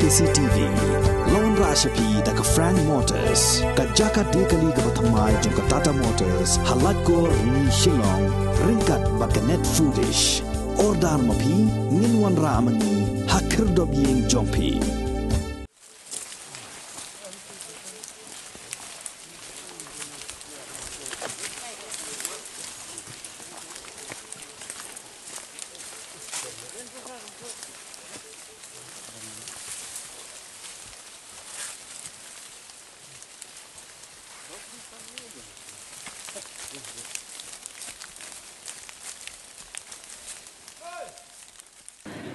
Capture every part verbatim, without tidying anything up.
K C T V. Lawan rah sha phi da ka Frank Motors, ka jaka de kali kaba thymmai jong ka Tata Motors, ha Laitkor, Rni, Shillong, ryngkat bad ka Net Foodish. Order ma phi, ngin wanrah ma ngi ha khyrdop ïing jong phi.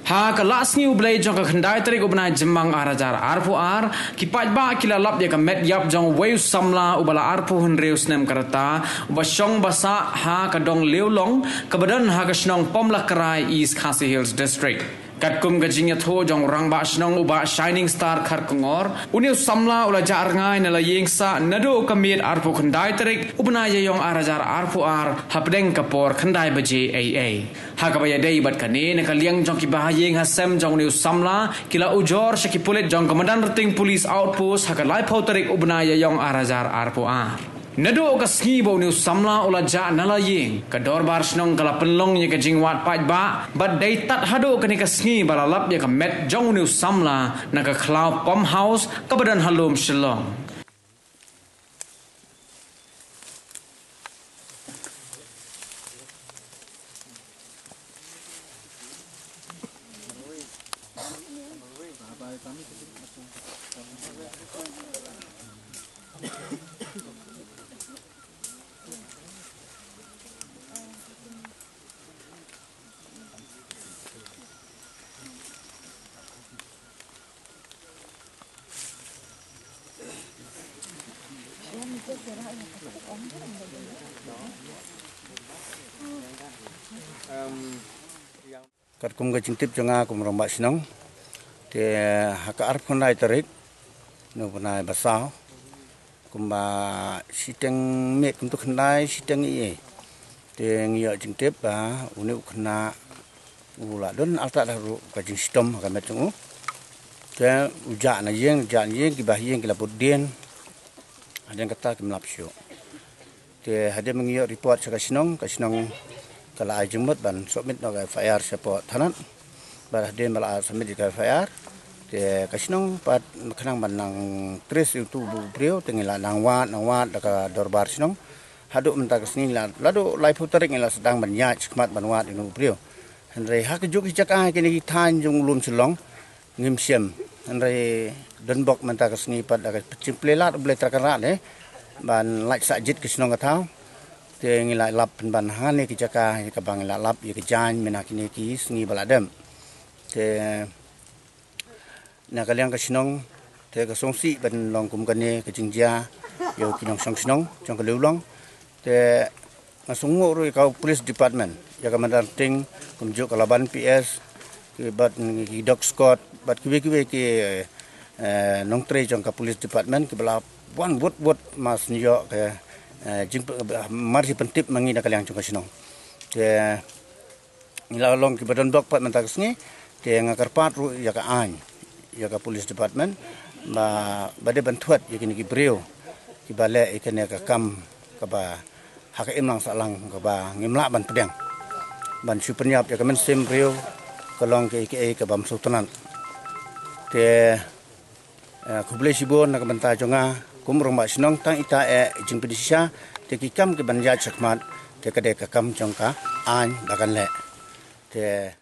Ha ka Laisngi U Blei jong ka khyndai tarik u bnai Jymmang ar hajar arphew ar, ki paidbah ki la lap ïa ka met ïap jong uwei u samla uba la arphew hynriew snem ka rta, uba shong ba sah ha ka dong Liewlong, kaba don ha ka shnong Pomlakrai, East Khasi Hills District. Katkum ka jingïathuh jong u rangbah shnong u Bah Shining Star Kharkongor, une u samla u la jah rngai na la ïing sah naduh ka miet arphew khyndai tarik u bnai Ïaïong ar hajar arphew ar, hapdeng ka por khyndai baje eiei. Ha kaba ïadei bad kane, na ka liang jong ki bahaïing hasem jong une u samla, ki la ujor sha ki pulit jong ka Madanrting Police Outpost ha ka laiphew tarik u bnai Ïaïong ar hajar arphew ar. Naduh ka sngi ba une u samla u la jah na la ïing, ka dorbar shnong ka la pynlong ïa ka jingwad paidbah, bad dei tad haduh kane ka sngi ba la lap ïa ka met jong une u samla na ka Khlaw Pump House kaba don ha lum Shillong. Katkum ka jingtip jong nga kum u rangbah shnong, te ha ka arphew khyndai tarik, une u bnai ba saw, kumba shiteng miet kumto khyndai shiteng eiei, te ngi ïoh jingtip ba une u khynnah u la don artat ruh ka jingshitom ha ka met jong u. Te u jah na ïing, jah na ïing, ki bahaïing ki la bud dien. Hadien kata kim lap shuh. Te hadien ba ngi ïoh report sha ka shnong, ka shnong ka la ai jingmut ban submit noh ka F I R shapoh thanat. Bad hadien ba la submit ïa ka F I R, te ka shnong pat khnang ban nang trace ïa uto u briew, te ngi la nang wad, nang wad da ka dorbar shnong. Haduh mynta ka sngi la, la duh laiphew tarik ngi la sdang ban ïaid shakhmat ban wad ïa uno u briew. Hynrei ha kajuh ki jaka kine ki thaiñ jong u lum Shillong, ngim shem. Hynrei don bok mynta ka sngi pat da ka jingplie lad U Blei Trai Kynrad, eh, ban lait sah jied ka shnong ka thaw. Te ngi la lap pynban hangne ki jaka kaba ngi la lap ïa ka jaiñ mynta kine ki sngi ba la dep. Te na ka liang ka shnong, te ka sngewsih ban long kum kane ka jingjia ïa ki nongshong shnong jong ka Liewlong. Te nga sngewnguh ruh ïa ka police department, ïa ka Madanrting, kumjuh ka Laban P S, ki bad ki dog squad, bad kiwei kiwei ki, eh, nongtrei jong ka police department, kiba la wan wut wut ban ïoh ka, eh, jing, mar jingpyntip ma ngi na ka liang jong ka shnong. Te ngi la long kiba don bok pat mynta ka sngi, te nga kyrpad ruh ïa ka aiñ, ïa ka police department, ba, ba dei ban thwet ïa kine ki briew kiba leh ïa kane ka kam kaba ha ka imlang sahlang kaba ngim lah ban pdiang. Ban shu pynïap ïa ka mynsiem briew ka long kaei kaei kaba ym sngewtynnat. Te, eh, khublei shibun na ka bynta jong nga kum u rangbah shnong, tang ita eh jingpynshisha, te ki kam kiban ïaid shakhmat, te ka dei ka kam jong ka aiñ ba kan leh. Te